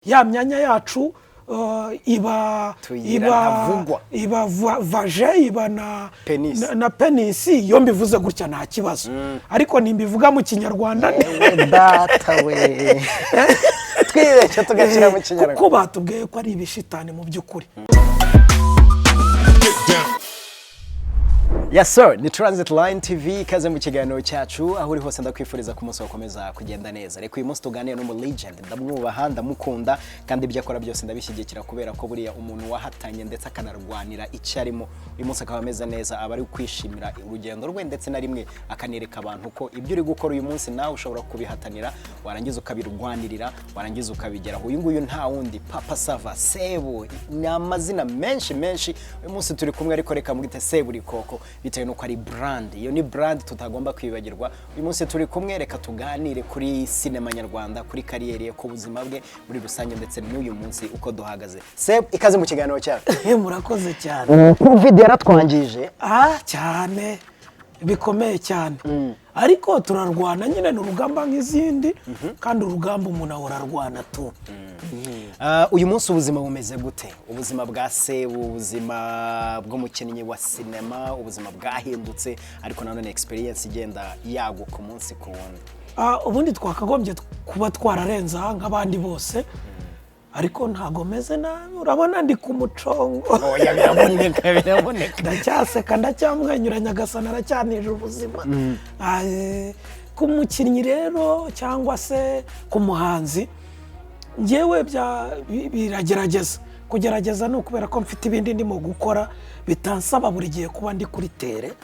Ya myanya yacu iba Tuyira iba ntavugwa. Iba vagin, iba na Penis. na penis. Iyo mbivuze gutya nta kibazo, ariko nimbivuga mu Kinyarwanda Ewe data we, twibeshya tugashyira mu Kinyarwanda. Kuko batubwiye ko ari ibishitani mu by'ukuri. Get down. Yes sir, ni Transit Line TV, ikaze mu kiganiro cyacu. Aho uri hose ndakwifuriza ko umunsi wakomeza kugenda neza. Reka uyu munsi tuganire n'umu legend, ndamwubaha, ndamukunda, kandi ibyo akora byose ndabishyigikira, kubera ko buriya umuntu wahatanye ndetse akanarwanira icyo arimo, uyu munsi akaba ameze neza, aba ari kwishimira urugendo rwe, ndetse na rimwe akanereka abantu ko ibyo uri gukora uyu munsi nawe ushobora kubihatanira, warangiza ukabirwanirira, warangiza ukabigeraho. Uyu nguyu nta wundi, Papa Sava, Sebu, ni amazina menshi menshi. Uyu munsi turi kumwe, ariko reka mwite Seburikoko bitewe n'uko ari brand. Iyo ni brand tutagomba kwibagirwa. Uyu munsi turi kumwe, reka tuganire kuri sinema nyarwanda, kuri carrière ye, ku buzima bwe muri rusange, ndetse n'uyu munsi uko duhagaze. Sebu, ikaze mu kiganiro cyacu. Murakoze cyane. Covid yaratwangije. Ah, cyane, bikomeye cyane, ariko turarwana nyine, ni urugamba nk'izindi, kandi urugamba umuntu ahora arwana tu. Uyu munsi ubuzima bumeze gute? Ubuzima bwa Sebu, ubuzima bw'umukinnyi wa sinema, ubuzima bwahindutse, ariko nanone experience igenda yaguka umunsi ku wundi. Ubundi twakagombye kuba twararenze aha nk'abandi bose, ariko ntago meze nabi, urabona ndi ku mucongo. Oya, biraboneka, biraboneka. Ndacyaseka, ndacyamwenyura, Nyagasana aracyanije ubuzima. Ku mukinnyi rero cyangwa se ku muhanzi, ngewe biragerageza kugerageza, ni ukubera ko mfite ibindi ndimo gukora bitansaba buri gihe kuba ndi kuri terrain.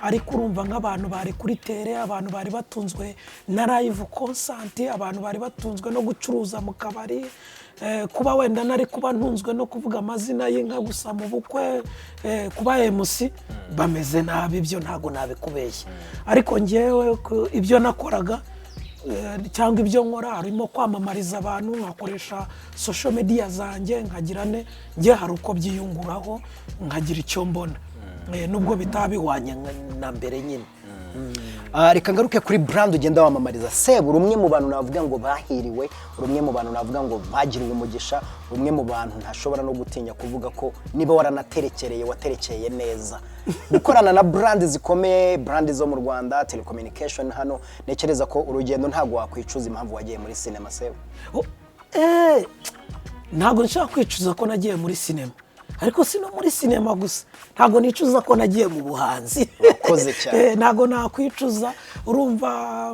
Ariko urumva nk'abantu bari kuri terrain, abantu bari batunzwe na live concert, abantu bari batunzwe no gucuruza mu kabari, kuba wenda nari kuba ntunzwe no kuvuga amazina y'inka gusa mu bukwe, kuba MC, bameze nabi, ibyo ntabwo nabikubeshya. Ariko ngewe ibyo nakoraga cyangwa ibyo nkora harimo kwamamariza abantu, nkakoresha social media zanjye, nkagira ne njye hari uko byiyunguraho, nkagira icyo mbona, nubwo bitaba bihwanye na mbere nyine. Reka ngaruke kuri brand ugenda wamamariza. Sebu, uri umwe mu bantu navuga ngo bahiriwe, uri umwe mu bantu navuga ngo bagiriwe umugisha, uri umwe mu bantu ntashobora no gutinya kuvuga ko niba waranaterekereye waterekeye neza. Gukorana na brand zikomeye, brand zo mu Rwanda, telecommunication hano, ntekereza ko urugendo ntabwo wakwicuza impamvu wagiye muri sinema, Sebu. Oh, ntabwo nshaka kwicuza ko nagiye muri sinema, ariko si no muri sinema gusa, ntabwo nicuza ko nagiye mu buhanzi. Urakoze cyane. Ntabwo nakwicuza. Urumva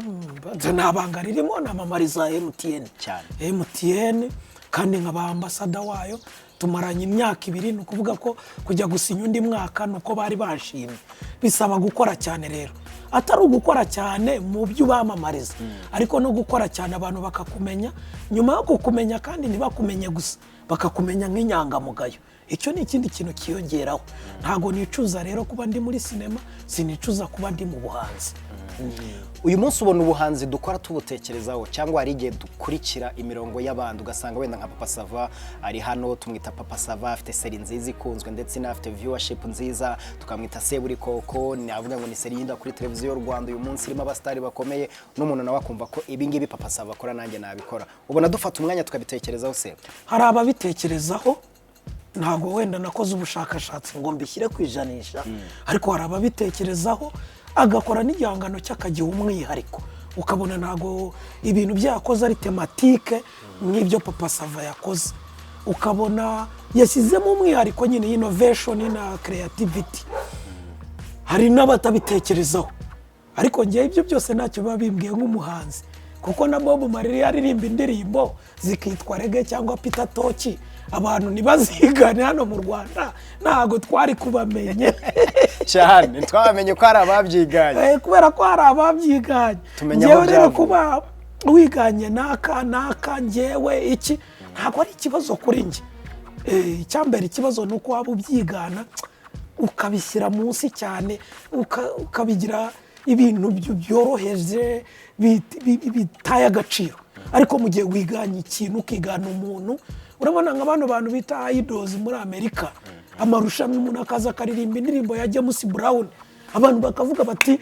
nta banga ririmo, namamariza MTN. Cyane. MTN, kandi nkaba ambassador wayo, tumaranye imyaka 2. Ni ukuvuga ko kujya gusinya undi mwaka ni uko bari banshimye. Bisaba gukora cyane rero, atari ugukora cyane mu byo ubamamariza, ariko no gukora cyane abantu bakakumenya. Nyuma yo kukumenya kandi ntibakumenye gusa, bakakumenya nk'inyangamugayo. Icyo ni ikindi kintu kiyongeraho. Ntabwo nicuza rero kuba ndi muri sinema, sinicuza kuba ndi mu buhanzi. Uyu munsi ubona ubuhanzi dukora tubutekerezaho, cyangwa hari igihe dukurikira imirongo y'abandi, ugasanga wenda nka Papa Sava ari hano, tumwita Papa Sava, afite série nziza ikunzwe ndetse n'afite viewership nziza, tukamwita Seburikoko, navuga ngo ni série yinda kuri televiziyo y'u Rwanda uyu munsi irimo abasitari bakomeye, n'umuntu nawe akumva ko ibi ngibi Papa Sava akora nanjye nabikora. Ubona dufata umwanya tukabitekerezaho se? Hari ababitekerezaho. Ntabwo wenda nakoze ubushakashatsi ngo mbishyire ku ijanisha, ariko hari ababitekerezaho, agakora n'igihangano cye akagiha umwihariko, ukabona ntabwo ibintu bye yakoze ari thématique nk'ibyo Papa Sava yakoze, ukabona yashyizemo umwihariko nyine, innovation na creativity. Hari n'abatabitekerezaho, ariko ngewe ibyo byose ntacyo biba bimbwiye nk'umuhanzi, kuko na Bob Marley aririmba indirimbo zikitwa reggae cyangwa Peter Tosh, abantu ntibazigane hano mu Rwanda, ntabwo twari kubamenye. Cyane, twamenye ko hari ababyiganye. Kubera ko hari ababyiganye. Tumenya aho Ngewe rero byavuye. kuba wiganye n'aka n'aka, ngewe iki ntabwo ari ikibazo kuri njye. Icyambere ikibazo ni uko waba ubyigana ukabishyira munsi cyane, ukabigira ibintu byoroheje, bitaye agaciro. Ariko mu gihe wiganye ikintu, ukigana umuntu, urabona nka bano bantu bita idols muri Amerika, amarushanwa, umuntu akaza akaririmba indirimbo ya James Brown, abantu bakavuga bati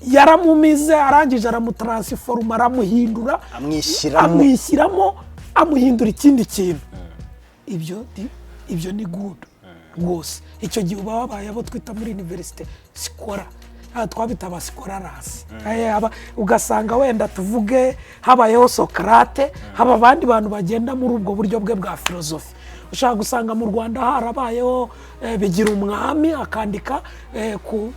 yaramumize, arangije aramutaransforoma, aramuhindura, Amwishyiramo. amwishyiramo. Amuhindura ikindi kintu. Ibyo ni good rwose. Icyo gihe uba wabaye abo twita muri université scholar, aha twabita aba scholars. Ugasanga wenda tuvuge habayeho Socrate, haba abandi bantu bagenda muri ubwo buryo bwe bwa filozofi. Ushobora gusanga mu Rwanda harabayeho Bigira Umwami, akandika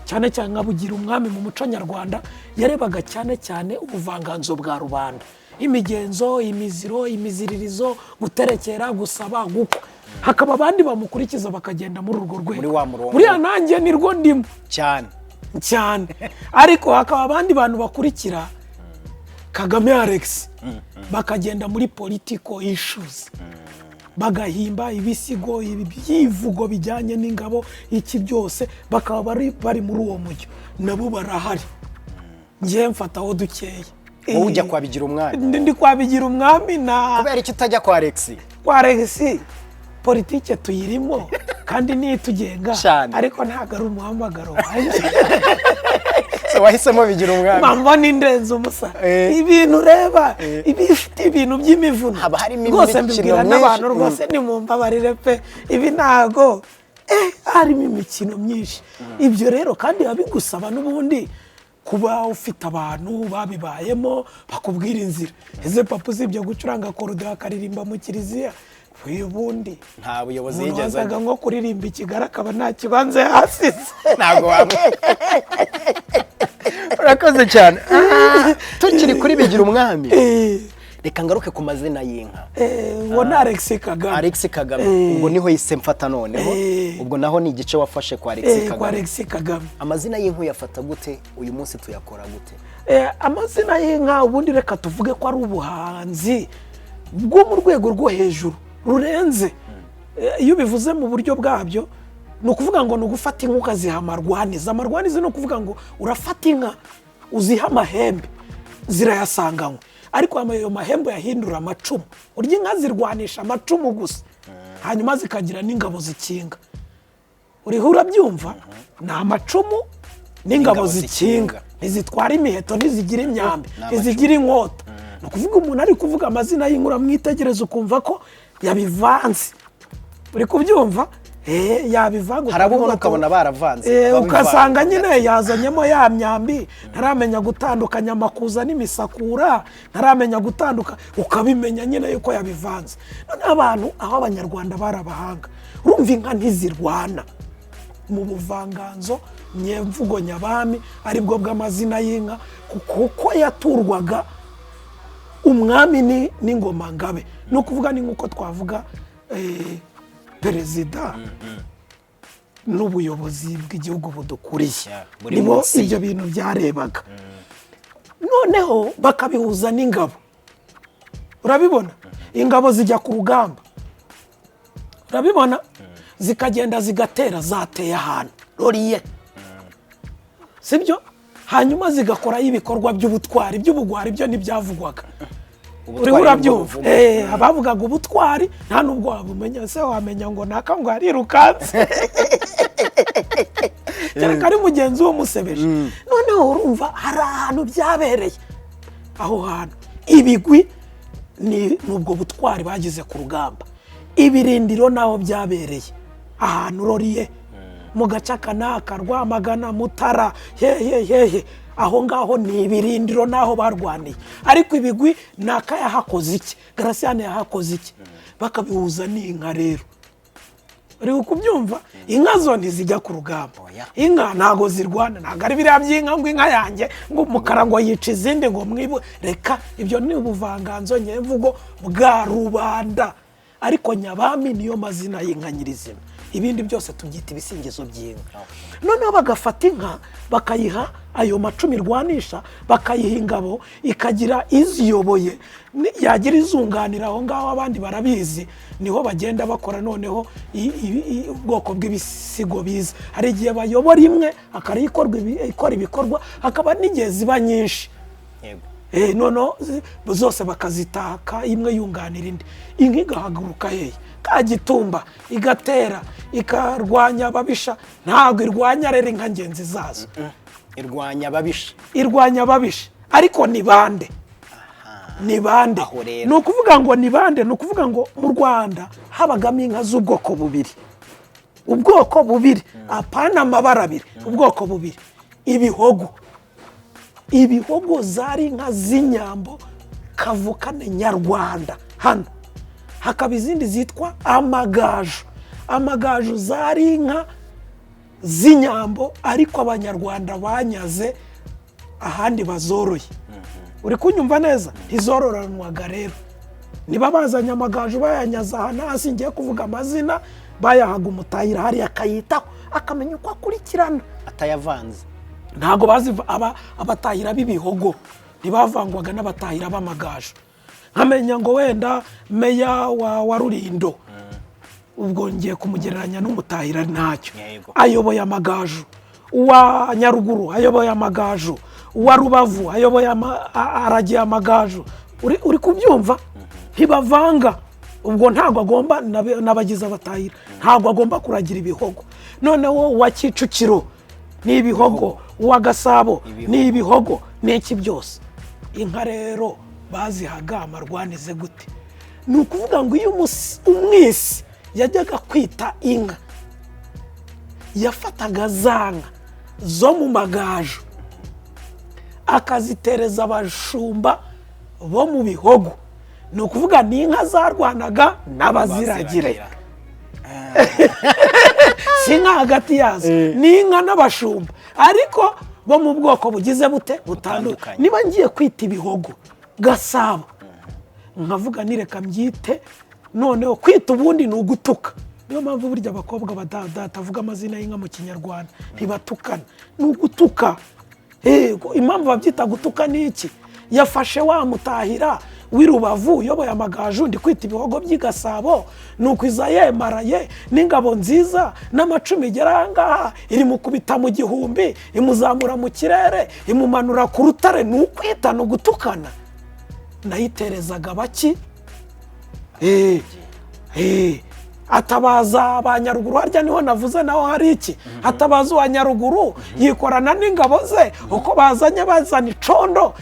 cyane cyane nka Bugira Umwami. Mu muco nyarwanda yarebaga cyane cyane ubuvanganzo bwa rubanda, imigenzo, imiziro, imiziririzo, guterekera, gusaba, gukwa. Hakaba abandi bamukurikiza bakagenda muri urwo rwego. Muri wa murongo. Buriya nanjye nirwo ndimo. Cyane. Cyane. Ariko hakaba abandi bantu bakurikira Kagame Alex, bakagenda muri political issues, bagahimba ibisigo, ibyivugo bijyanye n'ingabo, iki byose, bakaba bari muri uwo mujyo. Nabo barahari. Ngewe mfataho dukeya. Wowe ujya kwa Bigira Umwami? Ndi kwa Bigira Umwami na Kubera icyo utajya kwa Alex? Kwa Alex politike tuyirimo kandi niyo itugenga. Cyane. Ariko ntabwo ari umuhamagaro wanjye. So wahisemo Bigira Umwami. Mama ni ndenze umusa. Ibintu ureba ibifite ibintu by'imivuno. Haba harimo rwose imikino mbibwira myinshi. N'abantu rwose nimumbabarire pe, ibi ntago harimo imikino myinshi. Ibyo rero kandi biba bigusaba n'ubundi kuba ufite abantu babibayemo bakubwira inzira. Ese papa, usibye gucuranga accordéon akaririmba mu kiliziya, ubundi Nta buyobozi umuntu yigeze wazaga nko kuririmba i Kigali akaba nta kibanza yahasize. Ntabwo waba. Urakoze cyane. Tukiri kuri Bigira Umwami, reka ngaruke ku mazina y'inka. Uwo ni Alex Kagame. Alex Kagame. Ubwo niho yise mfata noneho. Ubwo naho ni igice wafashe kwa Alex Kwa Kagame. Alex Kagame. Amazina y'inka uyafata gute? Uyu munsi tuyakora gute? Amazina y'inka ubundi reka tuvuge ko ari ubuhanzi bwo mu rwego rwo hejuru rurenze. Iyo ubivuze mu buryo bwabyo, ni ukuvuga ngo ni ugufata inka ukaziha amarwaniza. Amarwaniza ni ukuvuga ngo urafata inka uziha amahembe, zirayasanganywe, ariko ayo mahembe uyahindura amacumu. Urya inka zirwanisha amacumu gusa, hanyuma zikagira n'ingabo zikinga. Uriho urabyumva? Ni amacumu n'ingabo N'ingabo zikinga. Zikinga. Ntizitwara imiheto, ntizigira imyambi, Ni amacumu. ntizigira inkota. Ni ukuvuga umuntu ari kuvuga amazina y'inka, uramwitegereza ukumva ko yabivanze. Uri kubyumva? Yabivanga. Hari abo ubona ukavuga ati- ukabona baravanze, babivanga. Ugasanga nyine yazanyemo ya myambi, ntaramenya gutandukanya amakuza n'imisakura, ntaramenya gutanduka, ukabimenya nyine yuko yabivanze. None abantu aho abanyarwanda bari abahanga, urumva inka ntizirwana mu buvanganzo nyemvugo nyabami, aribwo bw'amazina y'inka, kuko yaturwaga umwami n'ingoma ngabe. Ni ukuvuga ni nk'uko twavuga perezida n'ubuyobozi bw'igihugu budukuriye. Yeah, buri Nibo munsi. ibyo bintu byarebaga. Noneho bakabihuza n'ingabo. Urabibona, ingabo zijya ku rugamba, urabibona, zikagenda zigatera, zateye ahantu roriye, sibyo? Hanyuma zigakorayo ibikorwa by'ubutwari, by'ubugwari. Byo ntibyavugwaga. Ubutwari Uriho nibwo urabyumva? buvugwa. Abavugaga ubutwari nta n'ubwo wabumenya. Se wamenya ngo naka ngo yarirukanse, kereka ari mugenzi we umusebeje. Noneho urumva hari ahantu byabereye, aho hantu ibigwi ni ubwo butwari bagize ku rugamba. Ibirindiro naho byabereye, ahantu roriye mu gace aka n'aka, Rwamagana, Mutara, hehe hehe, aho ngaho ni ibirindiro n'aho barwaniye. Ariko ibigwi ni aka yahakoze iki, Garasiyane yahakoze iki, bakabihuza n'inka. Rero uri kubyumva, inka zo ntizijya ku rugamba. Oya. Inka ntago zirwana, ntabwo ari biriya by'inka ngo inka yanjye ngo umukara ngo yica izindi ngo mwibu. Reka, ibyo ni ubuvanganzo nyemvugo bwa rubanda. Ariko nyabami niyo mazina y'inka nyirizina, ibindi byose tubyita ibisingizo by'inka. Noneho bagafata inka bakayiha ayo macumu irwanisha, bakayiha ingabo, ikagira iziyoboye, yagira izunganira aho ngaho. Abandi barabizi, niho bagenda bakora noneho ubwoko bw'ibisigo biza. Hari igihe bayobora imwe akaba ariyo ikora ibikorwa, hakaba n'igihe ziba nyinshi. Noneho zose bakazitaka, imwe yunganira indi. Inka igahaguruka hehe? Kagitumba, igatera, ikarwanya ababisha. Ntabwo irwanya rero inka ngenzi zazo. Irwanya ababisha. Irwanya ababisha, ariko ni bande? Ni bande? Aho rero. Ni ukuvuga ngo ni bande? Ni ukuvuga ngo mu Rwanda habagamo inka z'ubwoko bubiri, ubwoko bubiri, apana amabara abiri, ubwoko bubiri. Ibihogo, ibihogo zari inka z'inyambo kavukane nyarwanda hano, hakaba izindi zitwa amagaju. Amagaju zari inka z'inyambo ariko Abanyarwanda banyaze ahandi bazoroye. Uri kunyumva neza? Ntizororanwaga rero. Niba bazanye amagaju bayanyaza aha hasi, ngiye kuvuga amazina, bayahaga umutahira hariya akayitaho, akamenya uko akurikirana. Atayavanze. Ntabwo bazi abatahira b'ibihogo ntibavangwaga n'abatahira b'amagaju. Nkamenya ngo wenda meya wa Rulindo, ubwo ngiye kumugereranya n'umutahira ntacyo, ayoboye amagaju, uwa Nyaruguru ayoboye amagaju, uwa Rubavu ayoboye aragiye amagaju. Uri kubyumva? Ntibavanga. Ubwo ntabwo agomba n'abagize abatahira, ntabwo agomba kuragira ibihogo. Noneho uwa Kicukiro ni ibihogo, uwa Gasabo ni ibihogo, n'iki byose. Inka rero bazihaga amarwanize gute? Ni ukuvuga ngo iyo umwisi yajyaga kwita inka, yafataga za nka zo mu magaju akazitereza abashumba bo mu bihogo. Ni ukuvuga ni inka zarwanaga n'abaziragire, si inka hagati yazo, ni inka n'abashumba ariko bo mu bwoko bugize bute? Butandukanye. Niba ngiye kwita ibihogo Gasabo, nkavuga nireka mbyite. Noneho kwita ubundi ni ugutuka. Niyo mpamvu burya abakobwa batavuga amazina y'inka mu Kinyarwanda, ntibatukana, ni ugutuka. Impamvu babyita gutuka ni iki? Yafashe wa mutahira w'i Rubavu uyoboye amagaju, ndi kwita ibihogo by'i Gasabo, ni ukwiza yemaraye n'ingabo nziza n'amacumi igera aha ngaha, irimukubita mu gihumbi, imuzamura mu kirere, imumanura ku rutare. Ni ukwita, ni ugutukana. Nayiterezaga baki atabaza ba Nyaruguru, harya niho navuze naho hari iki, atabaza uwa Nyaruguru yikorana n'ingabo ze, uko bazanye bazana icondo.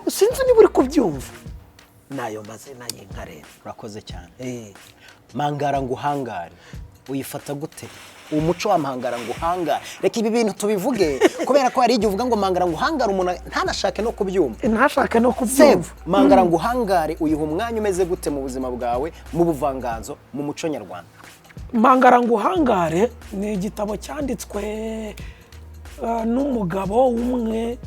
Sinzi niba uri kubyumva. Nayo mazina y'inka rero. Urakoze cyane. Mangara nguhangare uyifata gute? Umuco wa mangara nguhangare, reka ibi bintu tubivuge kubera ko hari igihe uvuga ngo mangara nguhangare umuntu ntanashake no kubyumva. Ntashake no kubyumva. Mangara nguhangare uyiha umwanya umeze gute mu buzima bwawe, mu buvanganzo, mu muco nyarwanda? Mangara nguhangare ni igitabo cyanditswe n'umugabo umwe,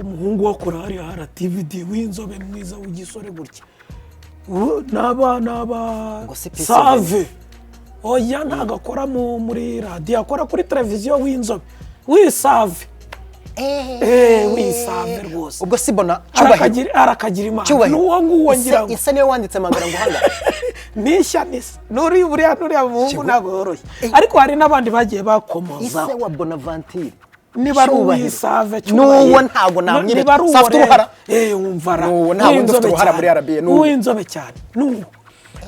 umuhungu wo kuri hariya RTVD w'inzobe mwiza w'igisore gutya, n'aba save. Oya, ntabwo akora muri radiyo, akora kuri televiziyo, w'inzobe w'isave. W'isave rwose. Ubwo si bona arakagira Imana n'uwo nguwo ngira ngo isa niwe wanditse Mangara nguhangare. Nishya nisa nuri buriya nuriya muhungu ntabwo yoroshye, ariko hari n'abandi bagiye bakomozaho. Ise wa Bonaventure niba ari uwisave n'uwo ntabwo namwireka, safite uruhara. Wumva n'uwo nta wundi ufite uruhara muri RBA, n'uwo w'inzobe cyane n'uwo.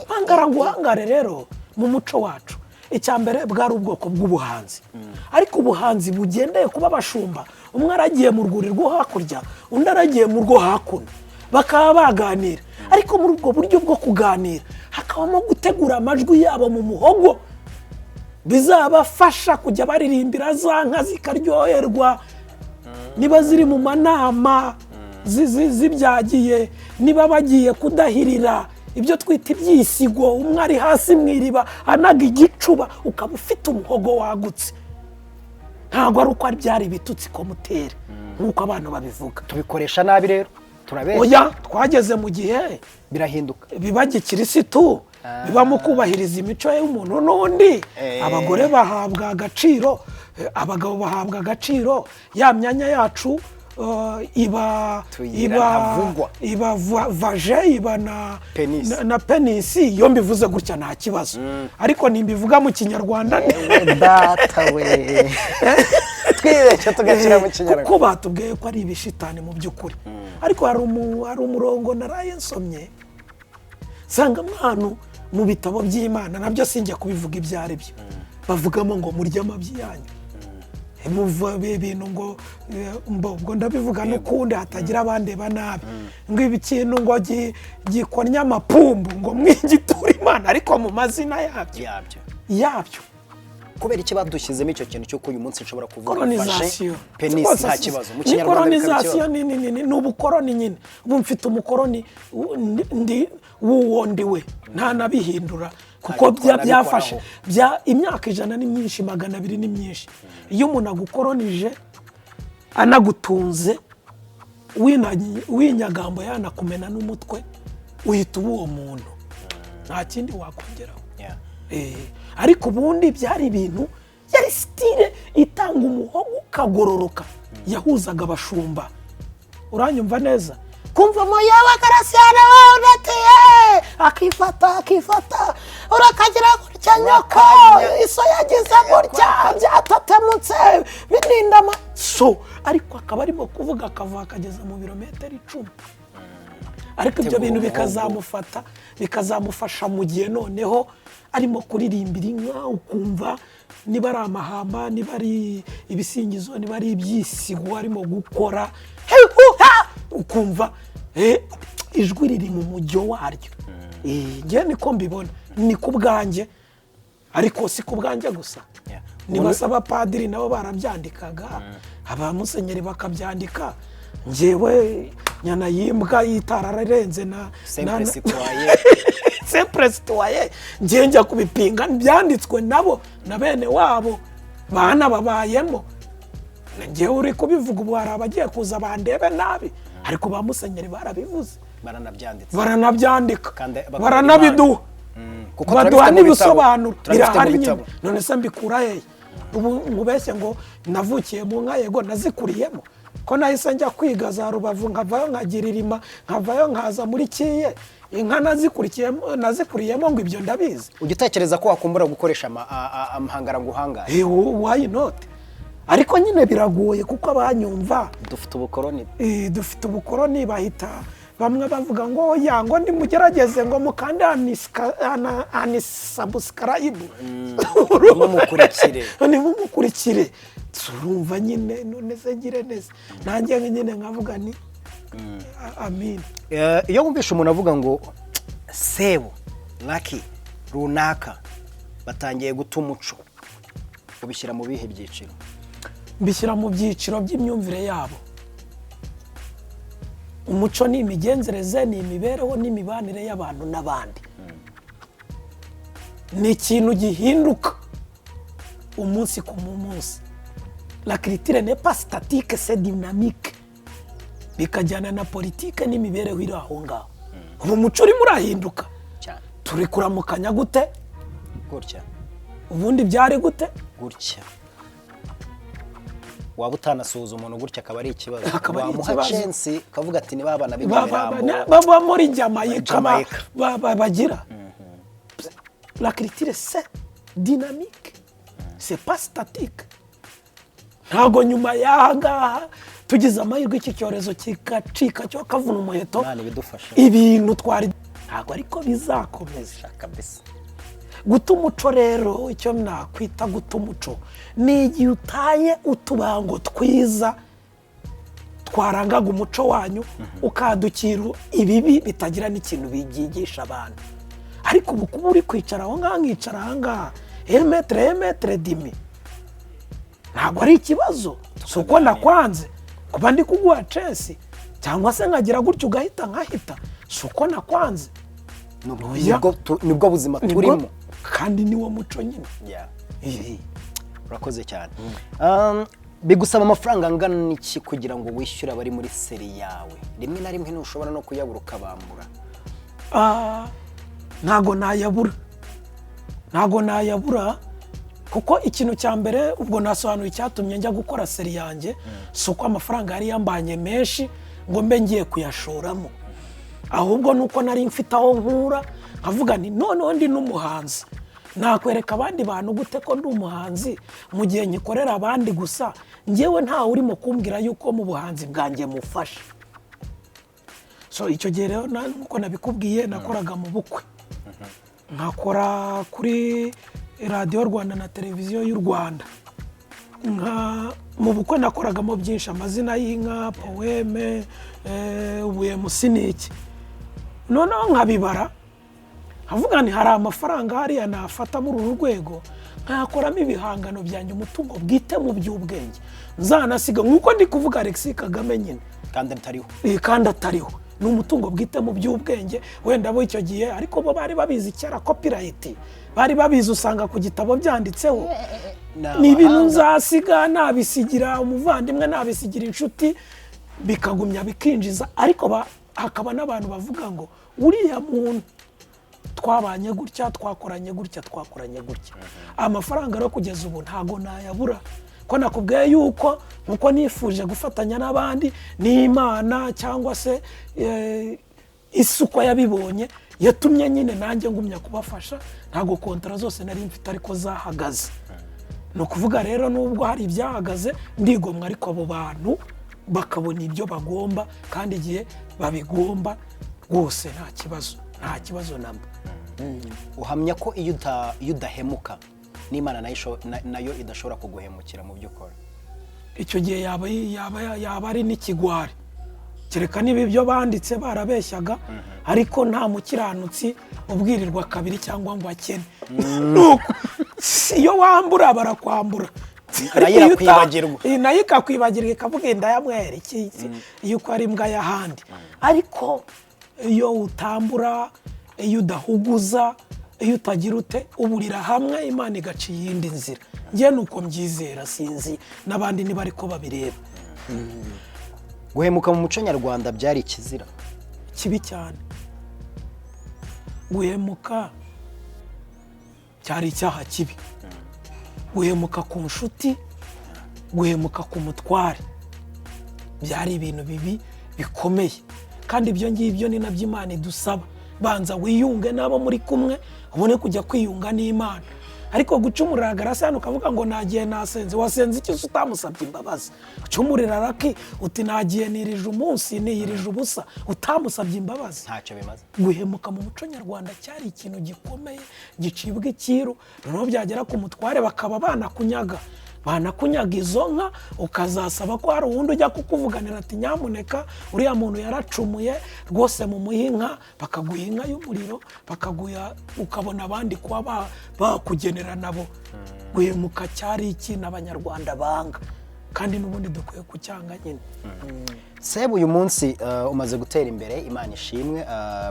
Mangara nguhangare rero mu muco wacu, icya mbere bwari ubwoko bw'ubuhanzi, ariko ubuhanzi bugendeye kuba abashumba, umwe aragiye mu rwuri rwo hakurya, undi aragiye mu rwo hakuno, bakaba baganira. Ariko muri ubwo buryo bwo kuganira hakabamo gutegura amajwi yabo mu muhogo, bizabafasha kujya baririmbira za nka zikaryoherwa, niba ziri mu manama zibyagiye, niba bagiye kudahirira ibyo twita ibyisigo, umwe ari hasi mu iriba anaga igicuba, ukaba ufite umuhogo wagutse. Ntabwo ari uko byari ibitutsi komutera nk'uko abantu babivuga. Tubikoresha nabi rero, turabeshya. Oya, twageze mu gihe birahinduka, biba gikirisitu, biba mu kubahiriza imico y'umuntu n'undi. Abagore bahabwa agaciro, abagabo bahabwa agaciro, ya myanya yacu iba iba vaje, iba na penisi. Iyo mbivuze gutya nta kibazo, ariko nimbivuga mu Kinyarwanda data we twibeshya tugashyira mu Kinyarwanda, kuko batubwiye ko ari ibishitani mu by'ukuri. Ariko hari umurongo naraye nsomye nsanga mwana mu bitabo by'Imana, nabyo sinjya kubivuga ibyo ari byo, bavugamo ngo murye amabyi yanyu. Ibintu ngo ubwo ndabivuga n'ukundi hatagira abandeba nabi, ngo ibi kintu ngo gikonye amapumbu ngo mwigiture Imana, ariko mu mazina yabyo. Kubera iki badushyizemo icyo kintu cy'uko uyu munsi nshobora kuvuga colonization, penis nta kibazo mu Kinyarwanda? Colonization ni ubukoroni nyine. Ubu mfite umukoroni ndi w'uwo ndi we, nta nabihindura kuko byafashe imyaka 100 ni myinshi, 200 ni myinshi. Iyo umuntu agukoronije anagutunze winyagambo yanakumena n'umutwe, uhita uba uwo muntu, nta kindi wakongeraho. Ariko ubundi byari ibintu, yari style itanga umuhogo ukagororoka, yahuzaga abashumba. Uranyumva neza? Kumva moyawe Karasiyana wawe unateye akifata urakagira gutya, nyoko iso yagize gutya, byatatemutse bininda so, ariko akaba arimo kuvuga akava akageza mu birometero 10. Ariko ibyo bintu bikazamufasha mu gihe noneho arimo kuririmbira inka, ukumva niba ari amahamba, niba ari ibisingizo, niba ari ibyisigo arimo gukora, ukumva ijwi riri mu mujyo waryo. Njye niko mbibona, ni ku bwanjye, ariko si ku bwanjye gusa. Nibasaba padiri nabo barabyandikaga, abamusenyeri bakabyandika. Njyewe nyana yimbwa yitararenze na simple citoyen, simple citoyen, njye njya kubipinga byanditswe nabo na bene wabo bana babayemo. Njyewe uri kubivuga ubu hari abagiye kuza bandebe nabi, ariko ba musenyeri barabivuze, baranabyandika, baranabiduha, baduha n'ibisobanuro birahari nyine. None se mbikura hehe? Ubu nkubeshye ngo navukiye mu nka, yego nazikuriyemo, ko nahise njya kwiga za Rubavu, nkavayo nkagira irima, nkavayo nkaza muri Kiye, inka nazikuriyemo ngo ibyo ndabizi. Ujya utekereza ko wakumbura gukoresha amahangara nguhangare? Why not? Ariko nyine biragoye kuko abanyumva dufite ubukoroni, dufite ubukoroni, bahita bamwe bavuga ngo ya ngo ndimugerageze ngo mukande anisubscribe, mumukurikire, nimumukurikire. Turumva nyine none se ngire neza nanjye nyine nkavuga ni amin. Iyo wumvishe umuntu avuga ngo sebo Lucky runaka batangiye guta umuco, ubishyira mu bihe byiciro? Mbishyira mu byiciro by'imyumvire yabo. Umuco ni imigenzereze, ni imibereho n'imibanire y'abantu n'abandi. Ni ikintu gihinduka umunsi ku munsi. La culture n'est pas statique, c'est dynamique. Bikajyana na politike n'imibereho iri aho ngaho. Ubu muco urimo urahinduka. Turi kuramukanya gute? Gutya. Ubundi byari gute? Gutya. Waba utanasuhuza umuntu gutya akaba ari ikibazo. Wamuha chance ukavuga ati niba abana b'Inyamirambo baba muri Jamaica bagira. La culture c'est dynamique, c'est pas statique. Ntago nyuma y'ahangaha tugize amahirwe iki cyorezo kigacika cyo kavuna umuheto, ibintu twari ntago ariko bizakomeza kabisa. Guta umuco rero, icyo nakwita guta umuco ni igihe utaye utubango twiza twarangaga umuco wanyu, ukadukira ibibi bitagira n'ikintu byigisha abantu. Ariko ubu kuba uri kwicara aho ngaha nkicara aha ngaha emetre dimi, ntabwo ari ikibazo. Si uko nakwanze kuba ndi kuguha chance, cyangwa se nkagira gutyo ugahita nkahita, si uko nakwanze. Nibwo buzima turimo kandi niwo muco nyine. Urakoze cyane. Bigusaba amafaranga angana iki kugira ngo wishyure abari muri seri yawe? Rimwe na rimwe ntushobora no kuyabura ukabambura. Ntago nayabura, ntago nayabura, kuko ikintu cya mbere ubwo nasobanuye icyatumye njya gukora seri yanjye, si uko amafaranga yari yambanye menshi ngo mbe ngiye kuyashoramo, ahubwo nuko nari mfite aho nkura nkavuga nti noneho ndi n'umuhanzi, nakwereka abandi bantu gute ko ndi umuhanzi mu gihe nyikorera abandi gusa, njyewe ntawe urimo kumbwira yuko mu buhanzi bwanjye mufasha. So icyo gihe rero nkuko nabikubwiye nakoraga mu bukwe, nkakora kuri radiyo Rwanda na televiziyo y'u Rwanda. Nka mu bukwe nakoragamo byinshi, amazina y'inka, poème, ubuyemusi n'iki. Noneho nkabibara, nkavuga nti hari amafaranga hariya nafata muri uru rwego nkayakoramo ibihangano byanjye, umutungo bwite mu by'ubwenge nzanasiga, nk'uko ndi kuvuga Alexis Kagame nyine. Kandi atariho. Kandi atariho. Ni umutungo bwite mu by'ubwenge. Wenda bo icyo gihe, ariko bo bari babizi kera, copyright bari babizi, usanga ku gitabo byanditseho. Ni ibintu nzasiga, nabisigira umuvandimwe, nabisigira inshuti, bikagumya bikinjiza. Ariko hakaba n'abantu bavuga ngo uriya muntu twabanye gutya, twakoranye gutya, twakoranye gutya. Amafaranga rero kugeza ubu ntago nayabura, ko nakubwiye yuko nkuko nifuje gufatanya n'abandi n'Imana cyangwa se isi uko yabibonye yatumye nyine nanjye ngumya kubafasha. Ntabwo contrat zose nari mfite ariko zahagaze. Ni ukuvuga rero nubwo hari ibyahagaze, ndigomwa, ariko abo bantu bakabona ibyo bagomba kandi igihe babigomba rwose, nta kibazo, nta kibazo namba. Uhamya ko iyo udahemuka n'Imana nayo idashobora kuguhemukira mu byo ukora? Icyo gihe yaba ari n'ikigwari, kereka niba ibyo banditse barabeshyaga. Ariko nta mukiranutsi ubwirirwa kabiri cyangwa ngo akene. Nuko iyo wambura barakwambura. Nayo Ariko iyo irakwibagirwa. Nayo ikakwibagirwa, ikavuga inda ya mwera iki yuko ari imbwa y'ahandi. Ariko iyo utambura, iyo udahuguza, iyo utagira ute, uburira hamwe, Imana igaca iyindi nzira. Njye ni uko mbyizera, sinzi n'abandi niba ariko babireba. Guhemuka mu muco nyarwanda byari ikizira? Kibi cyane. Guhemuka cyari icyaha kibi, guhemuka ku nshuti, guhemuka ku mutware, byari ibintu bibi bikomeye. Kandi ibyo ngibyo ni nabyo Imana idusaba: banza wiyunge n'abo muri kumwe, ubone kujya kwiyunga n'Imana. Ariko gucumurira Garasiyani ukavuga ngo nagiye nasenze, wasenze iki se utamusabye imbabazi? Gucumurira Raki uti nagiye nirije umunsi, niyirije ubusa, utamusabye imbabazi? Ntacyo bimaze. Guhemuka mu muco nyarwanda cyari ikintu gikomeye gicibwa icyiru. Noneho byagera ku mutware bakaba banakunyaga, banakunyaga izo nka, ukazasaba ko hari uwundi ujya kukuvuganira ati nyamuneka uriya muntu yaracumuye rwose, mumuhe inka. Bakaguha inka y'umuriro, bakaguha, ukabona abandi kuba bakugenera nabo. Guhemuka cyari ikintu Abanyarwanda banga, kandi n'ubundi dukwiye kucyanga nyine. Sebu, uyu munsi umaze gutera imbere, Imana ishimwe,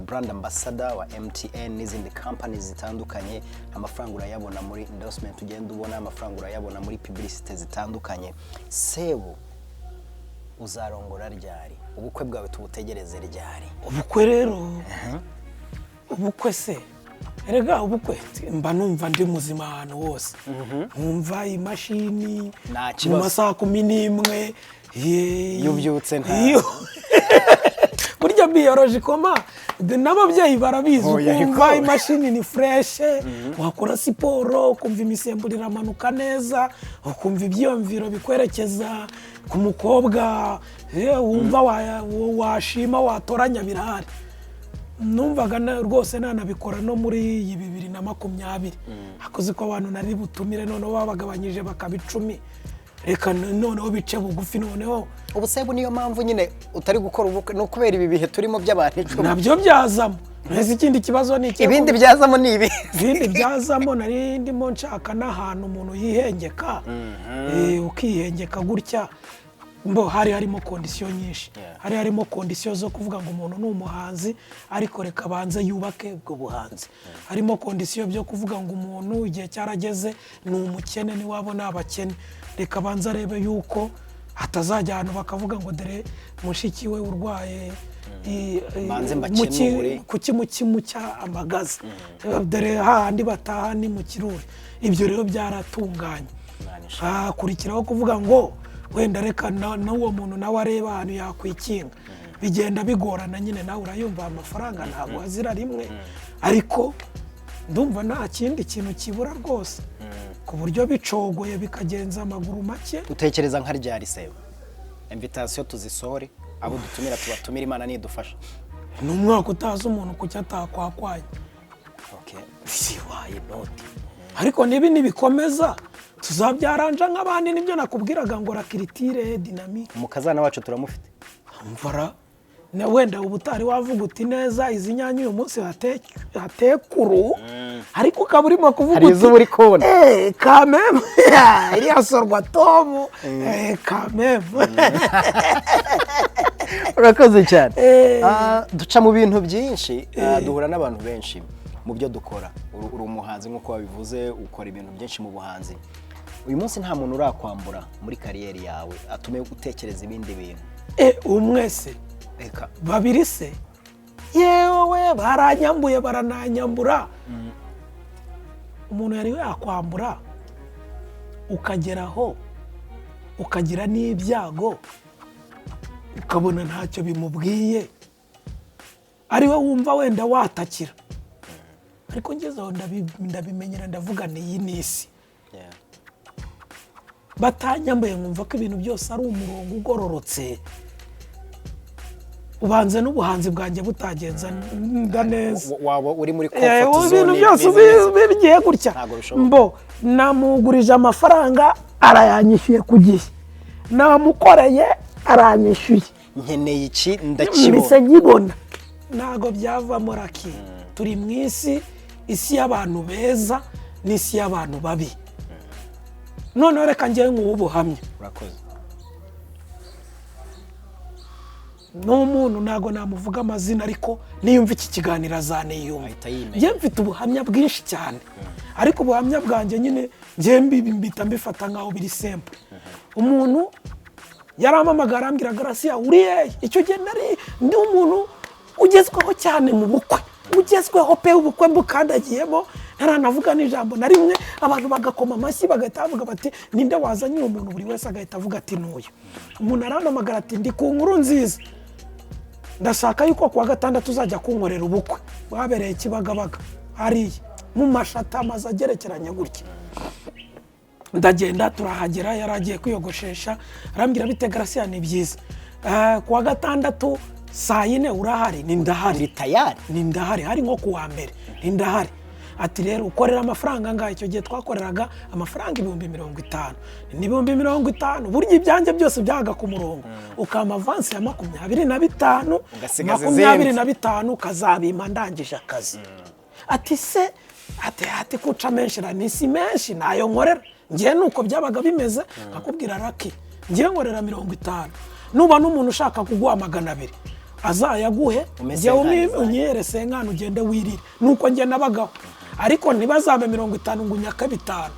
brand ambassador wa MTN n'izindi companies zitandukanye. Amafaranga urayabona muri endorsement ugenda ubona, amafaranga urayabona muri publicité zitandukanye. Sebu, uzarongora ryari? Ubukwe bwawe tubutegereze ryari? Ubukwe rero, ubukwe se erega, ubukwe mba numva ndi muzima ahantu hose, nkumva imashini Nta mu kibazo. masaha 11. Iyo ubyutse Burya biologiquement n'ababyeyi barabizi. Oya, ariko- Ukumva imashini ni fresh, wakora siporo ukumva imisemburo iramanuka neza, ukumva ibyiyumviro bikwerekeza ku mukobwa, wumva washima watoranya birahari. Numvaga rwose nanabikora no muri iyi 2020. Akoze ko abantu nari butumire noneho babagabanyije bakaba 10, reka noneho bice bugufi noneho. Ubu Sebu, niyo mpamvu nyine utari gukora ubukwe, ni ukubera ibi bihe turimo by'abantu 10? Nabyo byazamo. Mbese ikindi kibazo ni iki? Ibindi byazamo ni ibi? Ibindi byazamo, nari ndimo nshaka n'ahantu umuntu yihengeka, ukihengeka gutya. Mbo hari harimo condition nyinshi. Hari harimo condition zo kuvuga ngo umuntu ni umuhanzi, ariko reka abanze yubake ubwo buhanzi. Harimo condition byo kuvuga ngo umuntu igihe cyarageze, ni umukene, niwabo ni abakene, reka abanze arebe yuko hatazajya ahantu bakavuga ngo dore mushiki we urwaye Banze mbakenure. Kuki mukimucya amagaza, dore hahandi bataha ni mu kiruri. Ibyo rero byaratunganye. Imana ishimwe. Hakurikiraho kuvuga ngo wenda reka n'uwo muntu nawe areba ahantu yakwikinga. Bigenda bigorana nyine, nawe urayumva, amafaranga ntabwo azira rimwe. Ariko ndumva nta kindi kintu kibura rwose, ku buryo bicogoye bikagenza amaguru make. Utekereza nka ryari, Sebu? Invitation tuzisohore, abo dutumira tubatumire, Imana nidufasha. Ni umwaka utazi umuntu kuki atakwakwanya. Okay. Si wayi noti, ariko nibi nibikomeza. Tuzabyaranja nk'abandi. Nibyo nakubwiraga ngo la culture dynamique. Umukazana wacu turamufite. Mvara na wenda uba utari wavuga uti neza izi nyanya uyu munsi hatekuru, ariko ukaba urimo kuvuga. Hari izo uba uri kubona. Eh, kameme iriya sorwa tomu, kameme. Urakoze cyane. Eh. Duca mu bintu byinshi, duhura n'abantu benshi mu byo dukora. Uri umuhanzi nk'uko wabivuze, ukora ibintu byinshi mu buhanzi. Uyu munsi nta muntu urakwambura muri career yawe atume utekereza ibindi bintu? Umwe se? Reka. Babiri se? Yewe, baranyambuye, barananyambura. Umuntu yari yakwambura ukageraho ukagira n'ibyago, ukabona ntacyo bimubwiye, ari we wumva wenda watakira. Ariko ngeze aho ndabimenyera, ndavuga ni iyi ni isi. Batanyambuye nkumva ko ibintu byose ari umurongo ugororotse, ubanze n'ubuhanzi bwanjye butagenza neza. Waba uri muri comfort ubu zone ibintu byose imeze neza. Bigiye gutya. Ntabwo bishoboka. Mbo namugurije amafaranga, arayanyishyuye ku gihe. Namukoreye, aranyishyuye. Nkeneye iki, Mbese ndakibona. Nkibona ntabwo byavamo raki. Turi mu isi, isi y'abantu beza n'isi y'abantu babi. Noneho reka njyewe nguhe ubuhamya. Urakoze. N'umuntu ntabwo namuvuga amazina, ariko niyumva iki kiganiro azaniyumva. Ahita yimenya. Njye mfite ubuhamya bwinshi cyane, ariko ubuhamya bwanjye nyine njye mbita mbifata nkaho biri simple. Umuntu yarampamagara, arambwira: "Garasiya, uri hehe?" Icyo gihe nari ndi umuntu ugezweho cyane mu bukwe, ugezweho pe. Ubukwe mbukandagiyemo ntaranavuga n'ijambo na rimwe, abantu bagakoma amashyi, bagahita bavuga bati: "Ninde wazanye uwo muntu?" Buri wese agahita avuga ati: "N'uyu umuntu." Arampamagara ati: "Ndi ku nkuru nziza, ndashaka yuko kuwa gatandatu uzajya kunkorera ubukwe bwabereye Kibagabaga hariya mu mashata, amazu agerekeranye gutya." Ndagenda, turahagera, yari agiye kwiyogoshesha. Arambwira: "Bite Garasiya?" "Ni byiza." "Kuwa gatandatu saa yine urahari?" "Ni ndahari." Uri tayari? "Ni ndahari." Hari nko kuwa mbere. "Ni ndahari." Ati: "Rero ukorera amafaranga angahe?" Icyo gihe twakoreraga amafaranga 50,000. Ni 50,000. Burya ibyanjye byose byahaga ku murongo, ukampa avance ya 25, Ugasigaza 25 izindi. ukazabimpa ndangije akazi. Ati se, ati kuca menshi ra? Ni si menshi, nayo nkorera njyewe. Nuko byabaga bimeze. Nkakubwira raki, njyewe nkorera 50. Nuba n'umuntu ushaka kuguha 200, azayaguhe. Umpe Njyewe cinquante zanjye. Unyihere cinquante, ugende wirire. Nuko njye nabagaho, ariko ntibazabe 50 ngo unyake bitanu.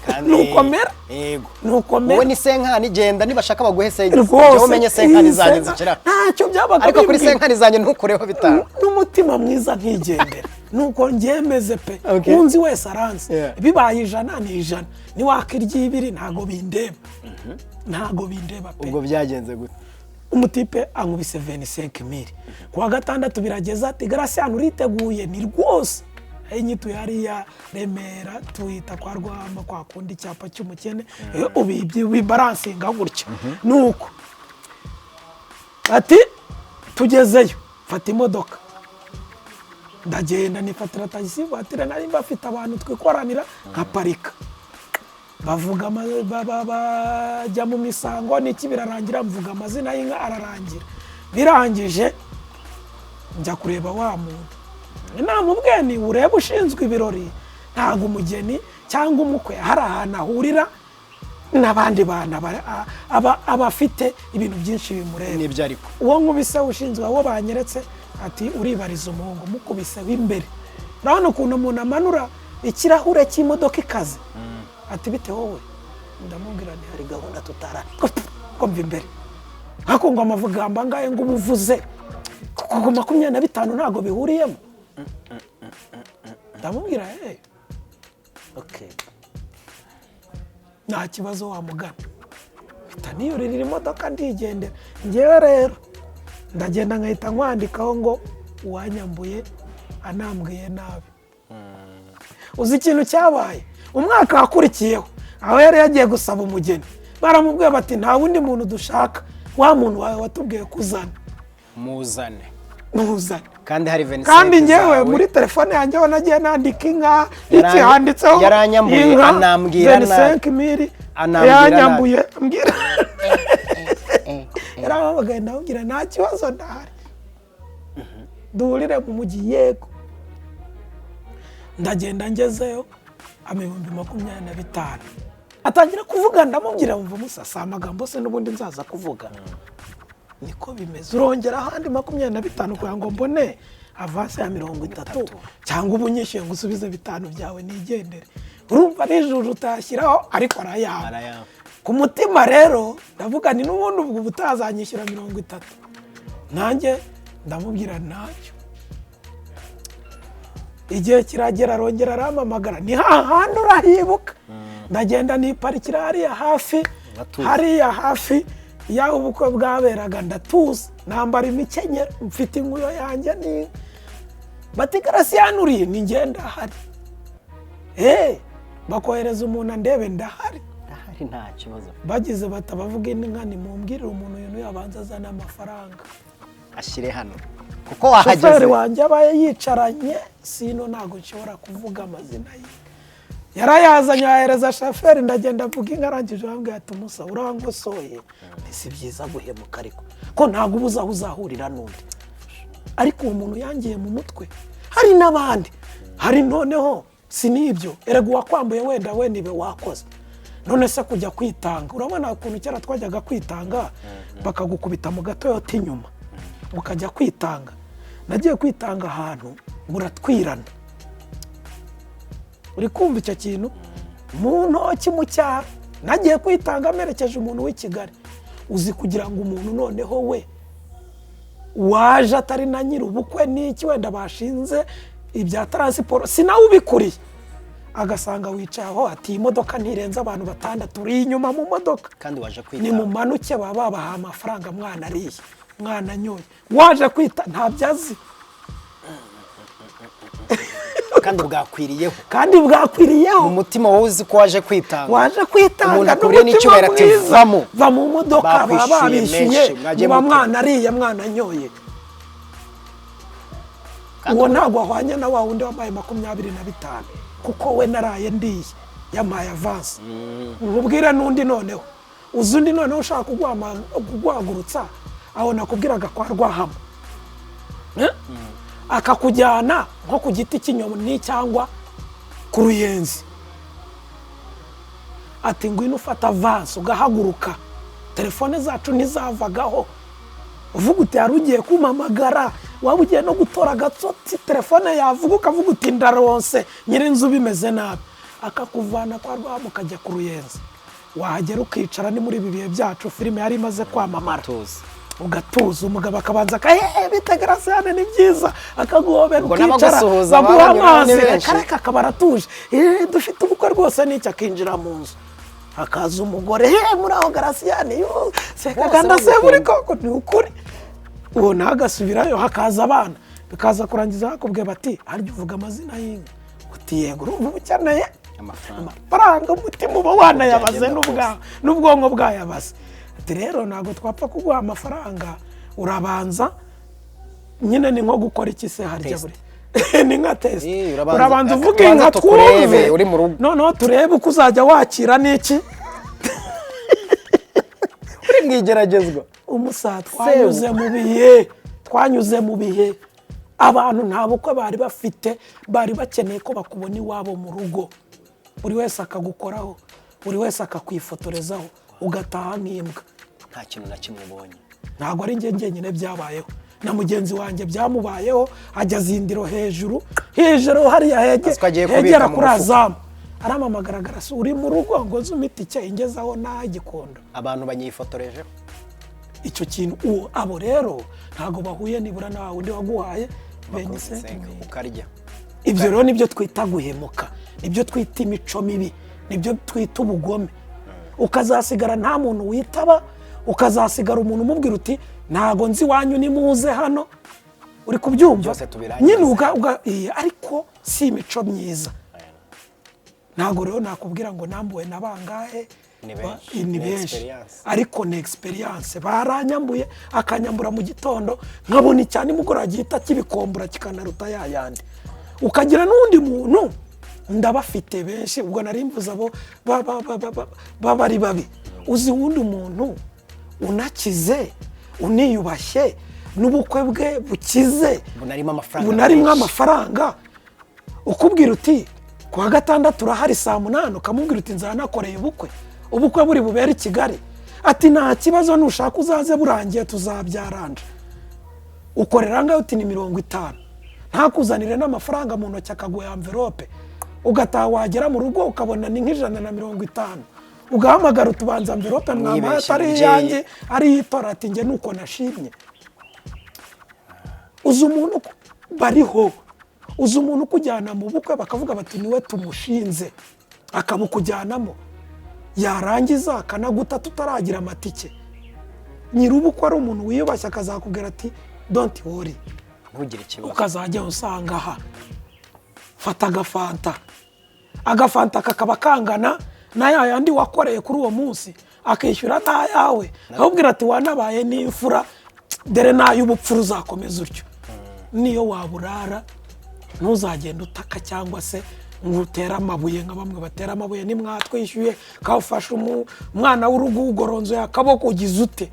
Kandi Nuko mera. Yego. Nuko mera. Wowe ni cinquante, genda nibashaka baguhe cinquante. Rwose. Njyewe umenye cinquante Iyi zanjye cinquante zikira. Ntacyo byabaga Ariko kuri bimbwiye. Cinquante zanjye ntukureho bitanu. N'umutima mwiza nkigendera. Nuko ngemeze pe. Unzi wese aranzi. Bibaye 100 ni 100, niwaka iry'ibiri ntago bindeba, ntago bindeba pe. Ubwo byagenze gute? Umutipe ankubise 25 mille. Kuwa gatandatu birageza, ati: "Garasiyani, uriteguye?" "Ni rwose." Inyituye hariya Remera, tuhita kwa Rwama, kwa kundi icyapa cy'umukene ubibaransinga gutya. Nuko ati tugezeyo, mfata imodoka ndagenda, nifatira taxi voiture, nari mbafite abantu twikoranira, nkaparika. Bavuga bajya mu misango n'iki, birarangira, mvuga amazina y'inka, ararangira. Birangije njya kureba wa muntu, namubwiye ni urebe ushinzwe ibirori, ntabwo umugeni cyangwa umukwe hari ahantu ahurira n'abandi bantu, aba afite ibintu byinshi bimureba. Nibyo ariko. Uwo nkubise ushinzwe, uwo banyeretse, ati: "Uribariza umuhungu." Mukubise w'imbere, urabona ukuntu umuntu amanura ikirahure cy'imodoka ikaze. Ati: "Bite wowe?" Ndamubwira nti: "Hari gahunda tutara ko mva imbere." Ariko ngo amagambo angahe ngo ubuvuze ku 25 ntabwo bihuriyemo. Ndamubwira: "Hey, okay, nta kibazo." Wamugana mpita niyuririra imodoka ndigendera. Ngewe rero ndagenda nkahita nkwandikaho ngo uwanyambuye anambwiye nabi. Uzi ikintu cyabaye umwaka wakurikiyeho? Aho yari yagiye gusaba umugeni, baramubwiye bati: "Nta wundi muntu dushaka, wa muntu wawe watubwiye kuzana." Muzane. Ntuzane. Kandi hari 25 Kandi ngewe zawe. muri telefone yanjye ho nagiye nandika inka, iki handitseho Yaranyambuye, inka anambwira nabi. 25 mille. Anambwira nabi. Yanyambuye ambwira, yarampamagaye, ndamubwira nta kibazo, ndahari, duhurire mu mujyi. Yego, ndagenda, ngezeyo 25,000. Atangira kuvuga, ndamubwira mva musa, si amagambo se n'ubundi nzaza kuvuga, niko bimeze, urongera ahandi 25 kugira ngo mbone avance ya 30, cyangwa ubu unyishyuye ngo usubize bitanu byawe nigendere. Urumva nijoro utashyiraho, ariko arayampa. Arayampa. Ku mutima rero ndavuga ni n'ubundi ubwo ubutazanyishyura 30, nanjye ndamubwira ntacyo. Igihe kiragera, arongera arampamagara, ni hahandi urahibuka, ndagenda niparikira hariya hafi. Uratuza. Hariya hafi y'aho ubukwe bwaberaga, ndatuza, nambara imikenyero, mfite inkuyo yanjye ni bati: "Garasiyani uriye?" Ni ngenda ahari, bakohereza umuntu andebe, ndahari. Ndahari, nta kibazo. Bagize bata bavuga inka, nimumbwirire umuntu uyu yabanza azana amafaranga ashyire hano kuko wahageze. Shoferi wanjye abaye yicaranye, sino ntabwo nshobora kuvuga amazina ye. Yarayazanye, ahereza shoferi, ndagenda mvuga inka, arangije arambwira ati: "Musa, urangosoye, si byiza guhemuka, ariko ko ntabwo uba uzi aho uzahurira n'undi." Ariko uwo muntu yangiye mu mutwe. Hari n'abandi, hari noneho si n'ibyo, erega uwakwambuye wenda we nibe wakoze. None se kujya kwitanga, urabona ukuntu kera twajyaga kwitanga bakagukubita mu gatoyota inyuma ukajya kwitanga? Nagiye kwitanga ahantu muratwirana, uri kumva icyo kintu mu ntoki mu cyaro. Nagiye kwitanga mperekeje umuntu w'i Kigali, uzi kugira ngo umuntu noneho we waje atari na nyiri ubukwe n'iki, wenda bashinze ibya transport, si nawe ubikuriye, agasanga wicaye aho, ati: "Iyi modoka ntirenze abantu batandatu, uri inyuma mu modoka." Kandi waje Ni kwitanga. mu manuke, baba babaha amafaranga, mwana ariye, mwana anyoye, waje kwita ntabyo azi. Kandi bwakwiriyeho. Kandi bwakwiriyeho. Mu mutima wowe uzi ko waje kwitanga. Waje kwitanga. Umuntu akuriye N'umutima n'icyubahiro ati mwiza. "Vamo." Va mu modoka, baba Bakwishyuye babishyuye. menshi, mwagiye Muba mukora. mwana ariye, mwana anyoye. Kandi Uwo ntabwo ahwanye na wa wundi wambaye 25, kuko we naraye ndiye, yampaye avance. Nkubwire n'undi noneho, uzi undi noneho ushaka kuguhagurutsa aho nakubwiraga kwa Rwahama. Eh? Akakujyana nko ku giti cy'inyoni cyangwa ku Ruyenzi, ati: "Ngwino ufata avance." Ugahaguruka, telefone zacu ntizavagaho, uvuga uti: "Hari ugiye kumpamagara." Waba ugiye no gutora agatotsi, telefone yavuga, ukavuga uti: "Ndaronse nyir'inzu bimeze nabi." Akakuvana kwa Rwahama ukajya ku Ruyenzi, wahagera ukicara. Ni muri ibi bihe byacu filime yari imaze kwamamara. Tuzi. Ugatuza, umugabo akabanza akahehe: "Bite Garasiyane, ni byiza." Akaguhobera, Ubwo ukicara, n'abagusuhuza baguha banyuraho ni amazi. benshi. Reka reka, akaba aratuje: "Eh, dufite ubukwe rwose." N'icyo akinjira mu nzu, hakaza umugore: "He, muri aho Garasiyane?" Yo seka. Bose Kandi se muri bagukunda. koko ni ukuri, uwo nawe agasubirayo, hakaza abana, bikaza kurangiza bakubwiye bati: "Harya uvuga amazina y'inka?" Uti: "Yego." Urumva uba ukeneye amafaranga. Amafaranga, umutima uba wanayabaze. Byagenda. N'ubwonko bwayabaze. Ati: "Rero ntabwo twapfa kuguha amafaranga, urabanza nyine." Ni nko gukora iki se harya? Test. Buri ni nka test. Eh, urabanza- Urabanza reka uvuge tubanze inka tukurebe, twumve. uri mu rugo. Noneho turebe uko uzajya wakira n'iki. Uri mu igeragezwa. Umusa, twanyuze mu bihe, twanyuze mu bihe abantu nta bukwe bari bafite, bari bakeneye ko bakubona iwabo mu rugo, buri wese akagukoraho, buri wese akakwifotorezaho, ugataha nk'imbwa. Nta kintu na kimwe ubonye. Ntabwo ari njye njyenyine byabayeho, na mugenzi wanjye byamubayeho, ajya zindiro hejuru hejuru hariya hege Azi ko agiye kubika hegera mu kuri mufuka. azamu, arampamagara: "Se uri mu rugo ngo nze umitike ingezaho n'igikondo?" Abantu banyifotorejeho. Icyo kintu uwo abo rero ntabwo bahuye nibura na wa wundi waguhaye 25 mille. Ukarya. Ibyo rero nibyo twita guhemuka, nibyo twita imico mibi, nibyo twita ubugome. Ukazasigara nta muntu witaba, ukazasigara umuntu umubwira uti: "Ntago nzi iwanyu, nimuze hano." Uri kubyumva? Byose tubirangize. Nyine ariko si imico myiza. Ntabwo rero nakubwira ngo nambuwe na bangahe. Ni benshi. Ni Ni benshi. experience. Ariko ni experience. Baranyambuye, akanyambura mu gitondo, nkabona icya nimugoroba gihita kibikombora, kikanaruta ya yandi. Ukagira n'undi muntu, ndabafite benshi, ubwo nari mvuze abo baba ari babi. Uzi wundi muntu unakize, uniyubashye, n'ubukwe bwe bukize, bunarimo amafaranga bunarimo menshi. Amafaranga, ukubwira uti ku wa gatandatu urahari saa 8, ukamubwira uti nzanakoreye ubukwe, ubukwe buri bubere i Kigali, ati nta kibazo, nushaka uzaze burangiye tuzabyaranja. Ukorera angahe? Uti ni 50. Ntakuzanire n'amafaranga mu ntoki, akaguha enveloppe, ugataha, wagera mu rugo ukabona ni nk'150, ugahamagara utubanza enveloppe mwampaye Mwibeshye atari mubyeyi. iyanjye, ari iyitora. Ati njye nuko nashimye. Uzi umuntu bariho, uzi umuntu ukujyana mu bukwe, bakavuga bati niwe tumushinze, akabukujyanamo, yarangiza akanaguta tutaragira amatike. Nyir'ubukwe ari umuntu wiyubashye, akazakubwira ati don't worry, ntugire ikibazo. Ukazajya usanga aha fata agafanta, agafanta kakaba kangana na ya yandi wakoreye kuri uwo munsi, akishyura n'ayawe, akakubwira ati wanabaye n'imfura, dore n'ay'ubupfura, uzakomeza utyo. Niyo waburara ntuzagenda utaka cyangwa se ngo utere amabuye nka bamwe batera amabuye, nimwatwishyuye, kawufashe umwana w'urugo ugoronzoye akaboko, ugize ute?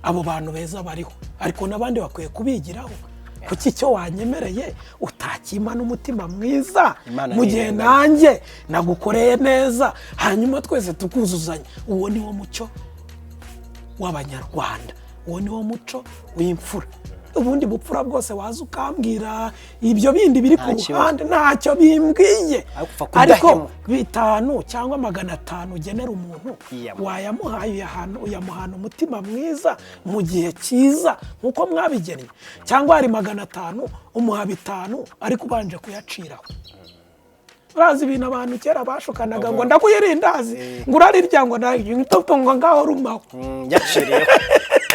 Abo bantu beza bariho, ariko n'abandi bakwiye kubigiraho. Kuki icyo wanyemereye utakima n'umutima mwiza Imana mu gihe ntirenganya. nanjye nagukoreye neza, hanyuma twese tukuzuzanya? Uwo ni wo muco w'Abanyarwanda, uwo ni wo muco w'imfura. Ubundi bupfura bwose waza ukambwira, ibyo bindi biri ku Nta kibazo. ruhande ntacyo bimbwiye. Ariko upfa ariko kudahemuka. 5 cyangwa 500 ugenera umuntu, Iyamuha. wayamuhaye, uyamuhana umutima mwiza mu gihe cyiza nk'uko mwabigennye, cyangwa hari 500 umuha 5 ariko ubanje kuyaciraho. Urazi ibintu abantu kera bashukanaga ngo ndaguha irindazi, ngo urarirya, ngo ngo ngaho rumaho. Yaciriyeho,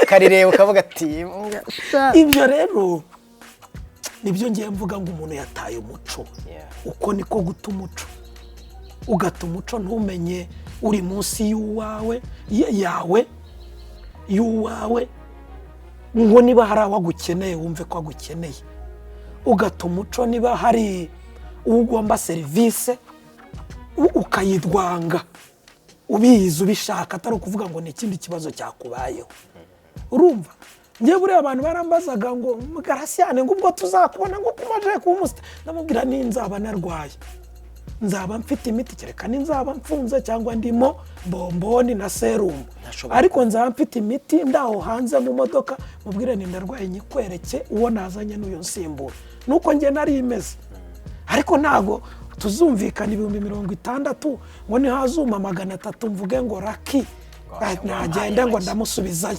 ukarireba ukavuga ati Ibyo rero nibyo ngiye mvuga ngo umuntu yataye umuco. Uko niko guta umuco. Ugata umuco ntumenye uri munsi y'uwawe, yawe, y'uwawe, ngo niba hari aho agukeneye wumve ko agukeneye. Ugata umuco niba hari uwo ugomba serivisi ukayidwanga ubizi, ubishaka, atari ukuvuga ngo ni ikindi kibazo cyakubayeho. Urumva njyewe buriya abantu barambazaga ngo Garasiyane, ngo ubwo tuzakubona, ngo kumaje kuba umustar, ndamubwira ninzaba narwaye nzaba mfite imiti, kereka ninzaba mfunze cyangwa ndimo bomboni na serumu. Ntashobora. Ariko nzaba mfite imiti, ndaho hanze mu modoka, mubwire ni ndarwaye, nyikwereke uwo nazanye n'uyu nsimbura, nuko njye nari imeze. Ariko ntago tuzumvikana 60,000 ngo nihazuma 300 mvuge ngo raki nagende ngo ndamusubizayo.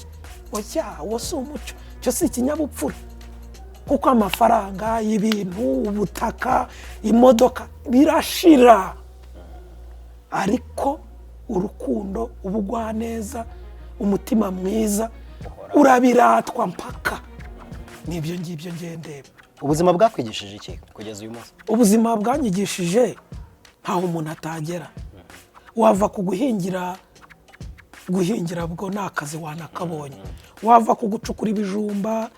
Oya, uwo si umuco, icyo si ikinyabupfura, kuko amafaranga, ibintu, ubutaka, imodoka birashira, ariko urukundo, ubugwaneza, umutima mwiza urabiratwa mpaka. Nibyo ngibyo ngendeba. Ubuzima bwakwigishije iki kugeza uyu munsi? Ubuzima bwanyigishije ntaho umuntu atagera. Wava ku guhingira, guhingira bwo ni akazi wanakabonye, wava ku gucukura ibijumba,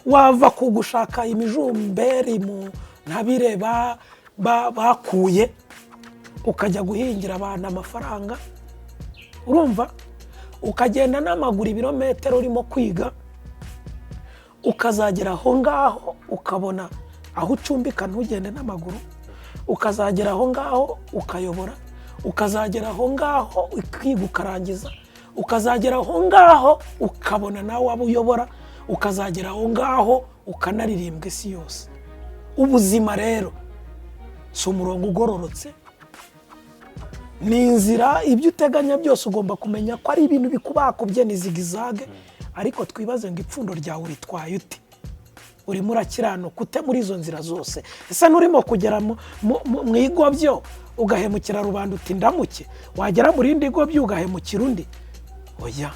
wava ku gushaka imijumberi mu ntabire bakuye, ukajya guhingira abantu amafaranga, urumva, ukagenda n'amaguru ibirometero urimo kwiga, ukazagera aho ngaho ukabona aho ucumbika, ntugende n'amaguru, ukazagera aho ngaho ukayobora, ukazagera aho ngaho ukiga ukarangiza, ukazagera aho ngaho ukabona nawe waba uyobora, ukazagera aho ngaho ukanaririmbwa isi yose. Ubuzima rero si umurongo ugororotse, ni inzira. Ibyo uteganya byose ugomba kumenya ko ari ibintu bikubakubye, ni zigzag. Ariko twibaze ngo ipfundo ryawe uritwaye ute? Urimo urakiranuka ute muri izo nzira zose? Ese nturimo kugera mu igobyo ugahemukira rubanda uti ndamuke, wagera mu rindi gobyo ugahemukira undi? Oya,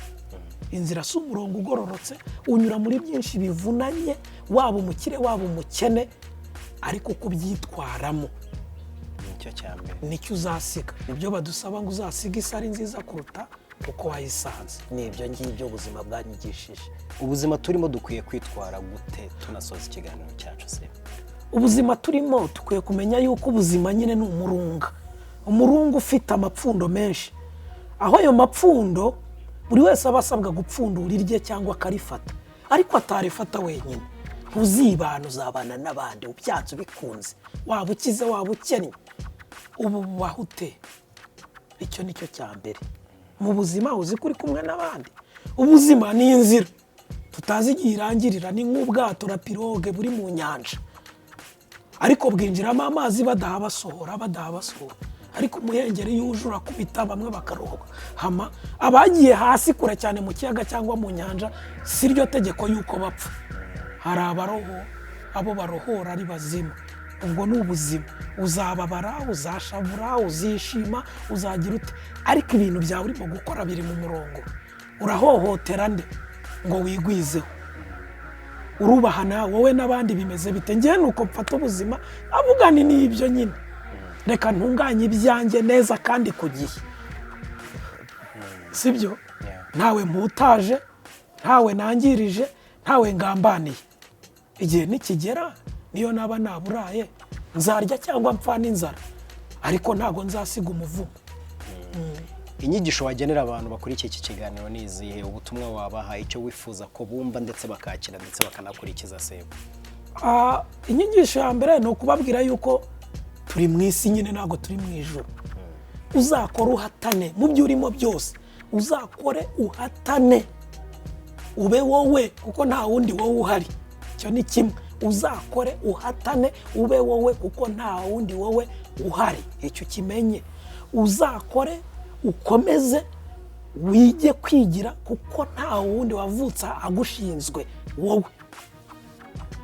inzira si umurongo ugororotse, unyura muri byinshi bivunanye, waba umukire waba umukene, ariko uko ubyitwaramo. Nicyo cya mbere. Nicyo uzasiga. Nibyo badusaba ngo uzasige isi ari nziza kuruta uko wayisanze. Ni ibyo ngibyo ubuzima bwanyigishije. Ubuzima turimo dukwiye kwitwara gute, tunasoza ikiganiro cyacu se? Ubuzima turimo, dukwiye kumenya yuko ubuzima nyine ni umurunga, umurunga ufite amapfundo menshi, aho ayo mapfundo buri wese aba asabwa gupfundura irye cyangwa akarifata, ariko atarifata wenyine. Ntuzibana, uzabana n'abandi, ubyanze ubikunze, waba ukize, waba ukennye. Ubu bubaho ute? Icyo ni cyo cya mbere mu buzima. Uzi ko uri kumwe n'abandi. Ubuzima ni inzira tutazi igihe irangirira, ni nk'ubwato, la pirogue, buri mu nyanja, ariko bwinjiramo amazi, badaha basohora, badaha basohora, ariko umuhengeri iyo uje urakubita, bamwe bakarohama. Abagiye hasi kure cyane mu kiyaga cyangwa mu nyanja, si ryo tegeko y'uko bapfa. Hari abaroho, abo barohora ari bazima. Ubwo ni ubuzima. Uzababara, uzashavura, uzishima, uzagira ute, ariko ibintu byawe urimo gukora biri mu murongo. Urahohotera nde ngo wigwizeho? Urubahana wowe n'abandi? Bimeze bite? Njyewe ni uko mfata ubuzima, avuga ni n'ibyo nyine, reka ntunganye ibyanjye neza kandi ku gihe, sibyo? Ntawe mputaje, ntawe nangirije, ntawe ngambaniye. Igihe nikigera, niyo naba naburaye, nzarya cyangwa mpfa n'inzara, ariko ntabwo nzasiga umuvumo. Inyigisho wagenera abantu bakurikiye iki kiganiro ni izihe? Ubutumwa wabaha, icyo wifuza ko bumva ndetse bakakira ndetse bakanakurikiza se? Inyigisho ya mbere ni ukubabwira yuko turi mu isi nyine, ntabwo turi mu ijuru. Uzakore uhatane mu byo urimo byose, uzakore uhatane, ube wowe, kuko nta wundi wowe uhari. Icyo ni kimwe. Uzakore uhatane, ube wowe, kuko nta wundi wowe uhari. Icyo ukimenye. Uzakore ukomeze wige kwigira, kuko nta wundi wavutse agushinzwe wowe.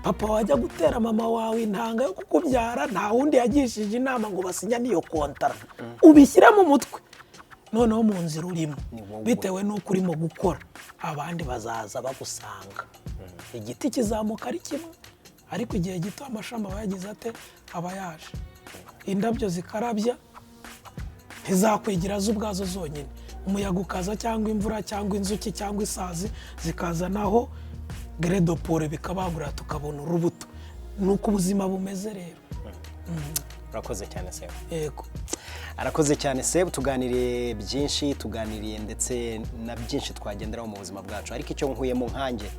Papa wajya gutera mama wawe intanga yo kukubyara, nta wundi yagishije inama ngo basinyane iyo kontara. Ubishyire mu mutwe. Noneho mu nzira urimo, Ni wowe. bitewe n'uko urimo gukora, abandi bazaza bagusanga. Igiti kizamuka ari kimwe, ariko igihe gito amashami aba yagize ate? Aba yaje. Indabyo zikarabya, ntizakwigira zo ubwazo zonyine. Umuyaga ukaza, cyangwa imvura, cyangwa inzuki, cyangwa isazi, zikazanaho grain de pollen, bikabangurira, tukabona urubuto. Ni uko ubuzima bumeze rero. Urakoze cyane se. Yego. Arakoze cyane Sebu. Tuganiriye byinshi, tuganiriye ndetse na byinshi twagenderaho mu buzima bwacu, ariko icyo nkuyemo nkanjye